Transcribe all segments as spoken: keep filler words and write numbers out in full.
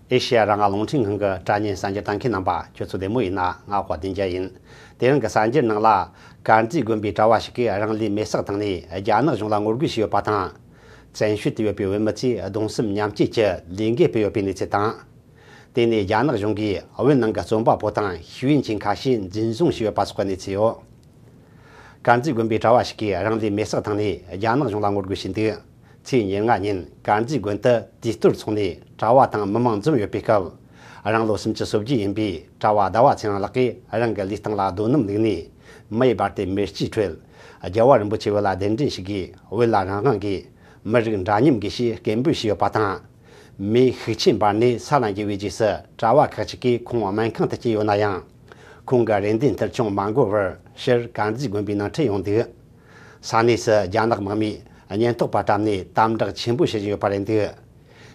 ཨེ་ཤེ་ཡ་རང་དབང་རླུང་འཕྲིན་ཁང་གི་དྲ་བརྙན་གསར་འགྱུར་ལྟ་མཁན་རྣམ་པ། ཁྱོད་ཚོ་བདེ་མོ་ཡིན་ན། ང་དཔལ་ལྡན་རྒྱལ་ཡིན། དེ་རིང་གི་གསར་འགྱུར་ནང་ལ། དཀར་མཛེས་དགོན་པའི་གྲྭ་བ་ཞིག་གིས་རང་ལུས་མེར་སྲེག་བཏང་ནས་རྒྱ་ནག་གཞུང་ལ་ངོ་རྒོལ་བྱས་ཡོད་པ་དང་། བཙན་བྱོལ་དུ་ཡོད་པའི་བོད་མི་ཚོས་གདུང་སེམས་མཉམ་སྐྱེད་ཀྱི་ལས་འགུལ་སྤེལ་ཡོད་པའི་གནས་ཚུལ་དང་། དེ་ནས་རྒྱ་ནག་གཞུང་གིས་བོད་ནང་གི་རྩོམ་པ་པོ་དང་ཤེས་ཡོན་ཅན་ཁ་ཤས་འཛིན་བཟུང་བྱས་ཡོད་པ་སོགས་ཀྱི་གནས་ཚུལ་ཡོད། དཀར་མཛེས་དགོན་པའི་གྲྭ་བ་ཞིག་གིས་རང་ལུས་མེར་སྲེག་བཏང་ནས་རྒྱ་ནག་གཞུང་ལ་ངོ་རྒོལ་བྱས་འདུག། ཚེས་ཉེར་ལྔ་ཉིན་དཀར་མཛེས་དགོན་དུ་དུས་གཏོར་འཚོགས་ནས་གྲྭ་བ་དང་མི་མང་འཛོམས་ཡོད་པའི་སྐབས། རང་ལོ་སུམ་ཅུ་སོ་བརྒྱད་ཡིན་པའི་གྲྭ་བ་ཟླ་བ་ཚེ་རིང་ལགས་ཀྱིས་རང་གི་ལུས་སྟེང་ལ་རྡོ་སྣུམ་བླུགས་ནས། མེ་འབར་ཏེ་མེར་སྐྱེས་ཁྲོད། རྒྱལ་བ་རིན་པོ་ཆེ་བོད་ལ་གདན་འདྲེན་ཞུ་དགོས། བོད་ལ་རང་དབང་དགོས། མི་རིགས་འདྲ་མཉམ་དགོས་ཞེས་སྐད་འབོད་བྱས་ཡོད་པ་དང་། མེ་ཤུགས་ཆེན་འབར་ནས་ས་ལ་འགྱེལ་བའི་རྗེས་སུ། གྲྭ་བ་ཁག་ཅིག་གིས་ཁོང་སྨན་ཁང་དུ་བསྐྱལ་ཡོད་ན་ཡང་། ཁོང་གི་རེ་འདུན་མཐིལ་ཕྱིན་མ་འགོར་བར། ཕྱིར་དཀར་མཛེས་དགོན་པའི་ནང་ཁྲིད་ཡོང་འདུག། ས་གནས་སུ་རྒྱ་ནག་དམག་མིས་ཉེན་རྟོག་པ་བཀྲམ་ནས་དམ་དྲག་ཆེན་པོ་བྱེད་བཞིན་ཡོད་པ་རེད་འདུག།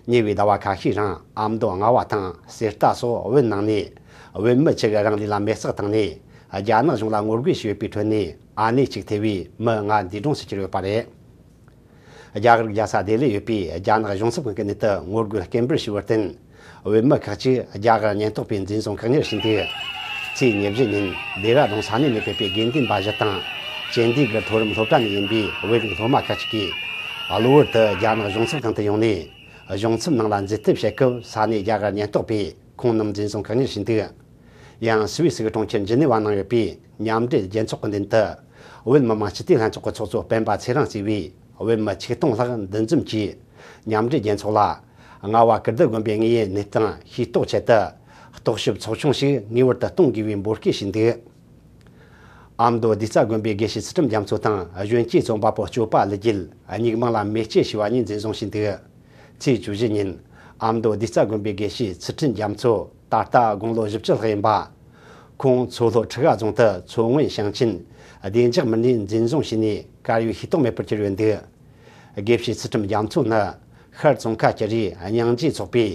ཉེ་བའི་ཟླ་བ་ཁ་ཤས་རིང་ཨ་མདོ་རྔ་བ་དང་གསེར་རྟ་སོགས་བོད་ནང་ནས་བོད་མི་ཆེ་གེ་རང་ལུས་ལ་མེར་སྲེག་བཏང་ནས། རྒྱ་ནག་གཞུང་ལ་ངོ་རྒོལ་བྱས་ཡོད་པའི་ཁྲོད་ནས། ཨ་ནེ་གཅིག་ཐེ་བའི་མི་ལྔ་འདས་གྲོངས་སུ་གྱུར་ཡོད་པ་རེད། རྒྱ་གར་རྒྱལ་ས་ལྡི་ལིར་ཡོད་པའི་རྒྱ་ནག་གཞུང་ཚབ་ཁང་གི་སྣེ་དུ་ངོ་རྒོལ་སྐད་འབོད་ཞུས་པར་བརྟེན། བོད་མི་ཁག་ཅིག་རྒྱ་གར་ཉེན་རྟོག་པས་འཛིན་བཟུང་བཀག་ཉར་བྱས་འདུག། ཚེས་ཉེར་བཞི་ཉིན་ལྡེ་ར་ལྡུན་ས་གནས་ནས་ཕེབས་པའི་དགེ་འདུན་པ་བཞི་དང་། ཅན་དི་གྷར་མཐོ་རིམ་སློབ་གྲྭ་ནས་ཡིན་པའི་བོད་རིགས་སློབ་མ་ཁག་ཅིག་གིས། གློ་བུར་དུ་རྒྱ་ནག་གཞུང་ཚབ་ཁང་དུ་ཡོང་ནས། གཞུང་ཚབ་ནང་ལ་འཛུལ་ཐབས་བྱེད་སྐབས། ས་གནས་རྒྱ་གར་ཉེན་རྟོག་པས་ཁོང་རྣམས་འཛིན་བཟུང་བཀག་ཉར་བྱས་འདུག། ཡང་སུད་སི་གི་གྲོང་ཁྱེར་ཇི་ནི་ཝ་ནང་ཡོད་པའི་མཉམ་འབྲེལ་རྒྱལ་ཚོགས་ཀྱི་མདུན་དུ། བོད་མི་མང་སྤྱི་འཐུས་ལྷན་ཚོགས་ཀྱི་ཚོགས་གཙོ་སྤེན་པ་ཚེ་རིང་གཙོས་པའི་བོད་མི་ཆིག་སྟོང་ལྷག་འདུ་འཛོམས་ཀྱིས། མཉམ་འབྲེལ་རྒྱལ་ཚོགས་ལ། རྔ་བ་ཀིརྟི་དགོན་པའི་དངོས་ཡོད་གནས་སྟངས་ཤེས་རྟོགས་ཆེད་དུ། རྟོག་ཞིབ་ཚོགས་ཆུང་ཞིག་ངེས་པར་དུ་གཏོང་དགོས་པའི་འབོད་སྐུལ་བྱས་འདུག། ཨ་མདོ་བདུད་རྩི་དགོན་པའི་དགེ་བཤེས་ཚུལ་ཁྲིམས་རྒྱ་མཚོ་དང་གཞོན་སྐྱེས་རྩོམ་པ་པོ་སྐྱོབ་པ་ཀླུ་རྒྱལ། སྙེག་མིང་ལ་མེ་ལྕེ་ཞེས་པ་གཉིས་འཛིན་བཟུང་བྱས་འདུག། ཚེས་བཅུ་བཞི་ཉིན། ཨ་མདོ་བདུད་རྩི་དགོན་པའི་དགེ་བཤེས་ཚུལ་ཁྲིམས་རྒྱ་མཚོ། ད་ལྟ་དགུང་ལོ་བཞི་བཅུ་ལྷག་ཡིན་པ། ཁོང་མཚོ་ལྷོ་ཁྲི་ཁ་རྫོང་དུ་མཚོ་སྔོན་ཞིང་ཆེན་བདེ་འཇགས་མི་སྣས་འཛིན་བཟུང་བྱས་ནས་གར་ཡོད་ཤེས་རྟོགས་མེད་པར་གྱུར་ཡོད་འདུག། དགེ་བཤེས་ཚུལ་ཁྲིམས་རྒྱ་མཚོ་ནི། ཤར་ཙོང་ཁ་བཅུ་རེའི་སྙིང་རྗེ་ཚོགས་པའི་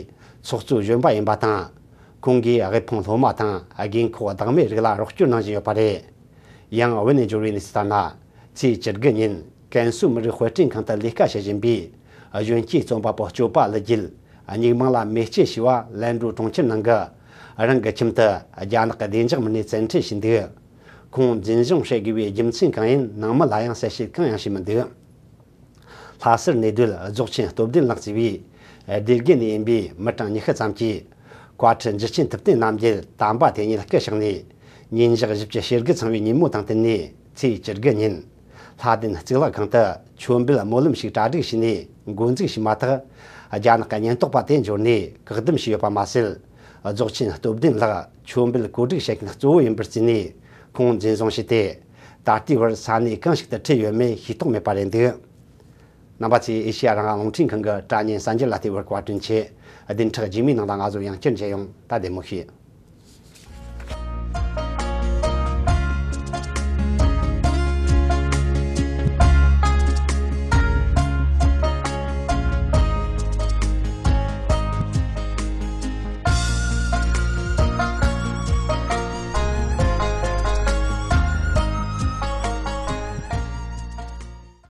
ཚོགས་གཙོ་གཞོན་པ་ཡིན་པ་དང་། ཁོང་གིས་དབུལ་ཕོངས་སློབ་མ་དང་རྒས་འཁོགས་བདག་མེད་རིགས་ལ་རོགས་སྐྱོར་གནང་བཞིན་ཡོད་པ་རེད། ཡང་བོད་ནས་འབྱོར་བའི་གནས་ཚུལ་ལྟར་ན། ཚེས་བཅུ་དགུ་ཉིན་ཀན་སུའུ་མི་རིགས་དཔེ་སྐྲུན་ཁང་དུ་ལས་ཀ་བྱེད་བཞིན་པའི་གཞོན་སྐྱེས་རྩོམ་པ་པོ་སྐྱོབ་པ་ཀླུ་རྒྱལ། སྙེག་མིང་ལ་མེ་ལྕེ་ཞེས་པ་ལན་གྲོ་གྲོང་ཁྱེར་ནང་གི་རང་གི་ཁྱིམ་དུ་རྒྱ་ནག་གི་བདེ་འཇགས་མི་སྣས་བཙན་ཁྲིད་བྱས་འདུག། ཁོང་འཛིན་བཟུང་བྱེད་དགོས་པའི་རྒྱུ་མཚན་གང་ཡིན་ནང་མི་ལ་ཡང་གསལ་བཤད་གང་ཡང་བྱས་མི་འདུག། ལྷ་སར་གནས་སྡོད་རྫོགས་ཆེན་སྟོབས་ལྡན་ལགས་ཞེས་པའི་སྡེ་དགེ་ནས་ཡིན་པའི་མི་གྲངས་ཉི་ཤུ་ཙམ་གྱིས། བཀའ་ཁྲི་འཇུ་ཆེན་ཐུབ་བསྟན་རྣམ་རྒྱལ་དམ་པ་དེ་ཉིད་སྐུ་གཤེགས་ནས་ཉིན་ཞག་བཞི་བཅུ་ཞེ་དགུ་ཚང་བའི་ཉིན་མོ་དང་བསྟུན་ནས། ཚེས་བཅུ་དགུ་ཉིན་ལྷ་ལྡན་གཙུག་ལག་ཁང་དུ་མཆོད་འབུལ་སྨོན་ལམ་ཞིག་གྲ་སྒྲིག་བྱས་ནས་འགོ་འཛུགས་བྱས་མ་ཐག། རྒྱ་ནག་གི་ཉེན་རྟོག་པ་དེ་འབྱོར་ནས་བཀག་སྡོམ་བྱས་ཡོད་པ་མ་ཟད། རྫོགས་ཆེན་སྟོབས་ལྡན་ལགས་མཆོད་འབུལ་གོ་སྒྲིག་བྱེད་མཁན་གཙོ་བོ་ཡིན་པར་བརྩིས་ནས་ཁོང་འཛིན་བཟུང་བྱས་ཏེ། ད་ལྟའི་བར་ས་གནས་གང་ཞིག་ཏུ་ཁྲིད་ཡོད་མེད་ཤེས་རྟོགས་མེད་པ་རེད་འདུག། རྣམ་པ་ཚོས་ཨེ་ཤེ་ཡ་རང་དབང་རླུང་འཕྲིན་ཁང་གི་དྲ་བརྙན་གསར་འགྱུར་ལ་བལྟས་པར་བཀའ་དྲིན་ཆེ། བདུན་ཕྲག་རྗེས་མའི་ནང་ལ་ང་ཚོ་ཡང་བསྐྱར་མཇལ་ཡོང་། ད་བདེ་མོ་བྱོས།